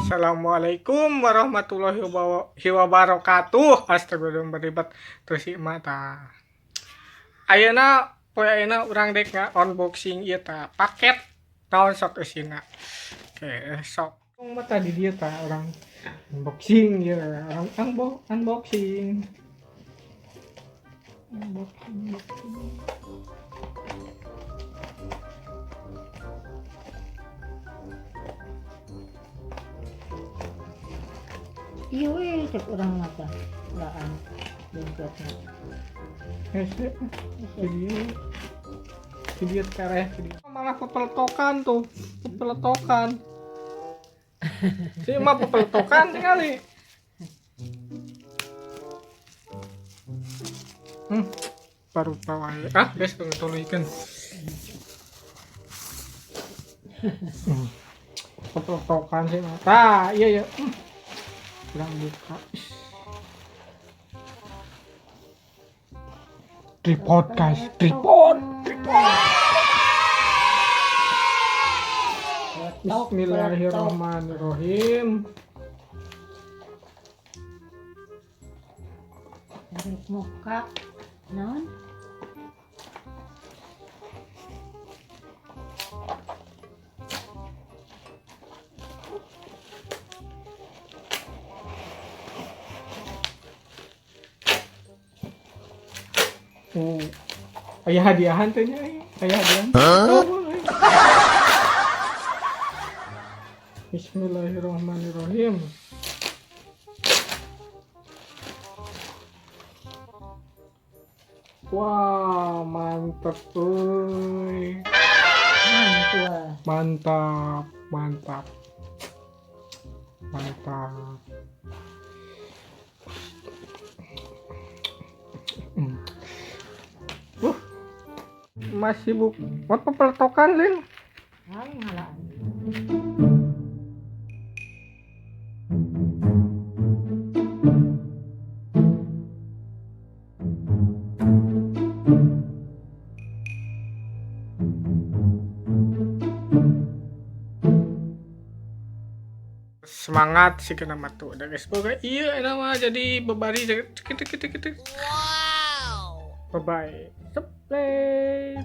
Assalamualaikum warahmatullahi wabarakatuh. Astagfirullah, berlibat terus si mata. Ayeuna poe ayeuna urang dek unboxing ieu tah, paket naon sok eusina. Oke, sok. Mata di dieu tah urang unboxing ya, urang unboxing. Unboxing, unboxing. Iya we, cek urang mata. Laan dompetna. Hese, video tereh, video. Malah pepeletokan tuh, pepeletokan. Si mah pepeletokan sekali. Baru bawa. Ah, guys, tunggu ikan. Pepeletokan sih mah. Ah, iya ya. Kurang buka. Tripod guys, tripod, tripod. Bismillahirrahmanirrahim. Tarik muka. Naon? Oh, aya hadiahan teh nya, aya hadiahan. Huh? Bismillahirrahmanirrahim. Wah, mantap euy. Mantap, mantap. Mantap. Masih sibuk. Buat pepeletokan, Lin. Semangat sih kena matu udah guys. Boga iya nama jadi bebari gitu gitu gitu. Wow. Bye bye. Subscribe.